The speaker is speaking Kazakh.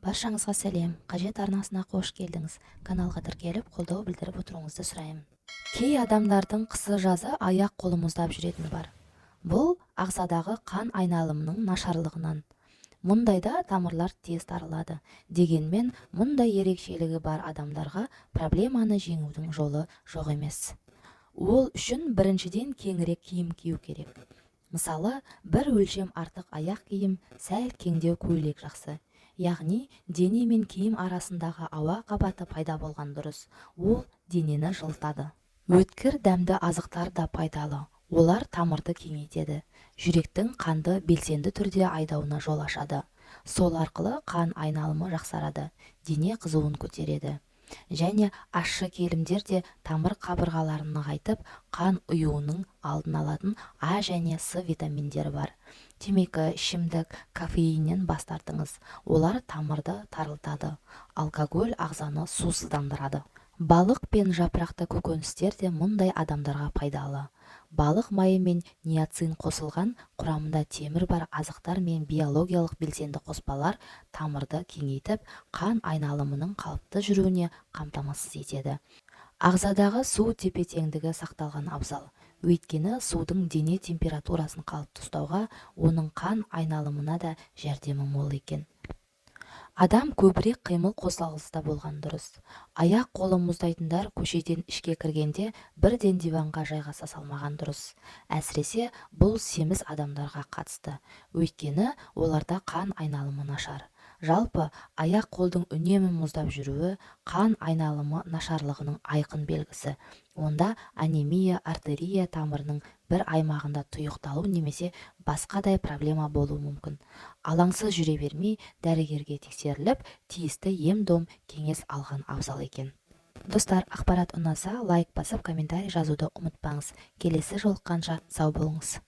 Баршаңызға сәлем! Қажет арнасына қош келдіңіз! Каналға тіркеліп, қолдау білдіріп отыруыңызды сұраймын. Кей адамдардың қысы-жазы аяқ-қолы мұздап жүретіні бар. Бұл ағзадағы қан айналымының нашарлығынан. Мұндайда тамырлар тез тарылады. Дегенмен мұндай ерекшелігі бар адамдарға проблеманы жеңудің жолы жоқ емес. Ол үшін біріншіден кеңірек киім кию керек. Мысалы, бір өлшем артық аяқ киім, сәл кеңдеу көйлек жақсы. Яғни дене мен киім арасындағы ауа қабаты пайда болған дұрыс. Ол денені жылытады. Өткір дәмді азықтар да пайдалы. Олар тамырды кеңейтеді. Жүректің қанды белсенді түрде айдауына жол ашады. Сол арқылы қан айналымы жақсарады, дене қызуын көтереді. Және ащы келімдер де тамыр қабырғаларын нығайтып, қан ұюының алдын алатын А және С витаминдері бар. Темекі, ішімдік, кофеиннен бас тартыңыз. Олар тамырды тарылтады. Алкоголь ағзаны сусыздандырады. Балық пен жапырақты көкөністер де мұндай адамдарға пайдалы. Балық майы мен ниацин қосылған, құрамында темір бар азықтар мен биологиялық белсенді қоспалар тамырды кеңейтіп, қан айналымының қалыпты жүруіне қамтамасыз етеді. Ағзадағы су тепе-теңдігі сақталған абзал. Өйткені судың дене температурасын қалыпты ұстауға, оның қан айналымына да жәрдемі мол екен. Адам көбірек қимыл қозғалыста болған дұрыс. Аяқ қолы мұздайтындар көшеден ішке кіргенде бірден диванға жайғаса салмаған дұрыс. Әсіресе бұл семіз адамдарға қатысты. Өйткені оларда қан айналымы нашар. Жалпы, аяқ қолдың үнемі мұздап жүруі қан айналымы нашарлығының айқын белгісі. Онда анемия, артерия тамырының бір аймағында тұйықталу немесе басқадай проблема болуы мүмкін. Алаңсыз жүре бермей, дәрігерге тексеріліп, тиісті ем-дом, кеңес алған абзал екен. Достар, ақпарат ұнаса, лайк басып, комментарий жазуды ұмытпаңыз. Келесі жолыққанша сау болыңыз.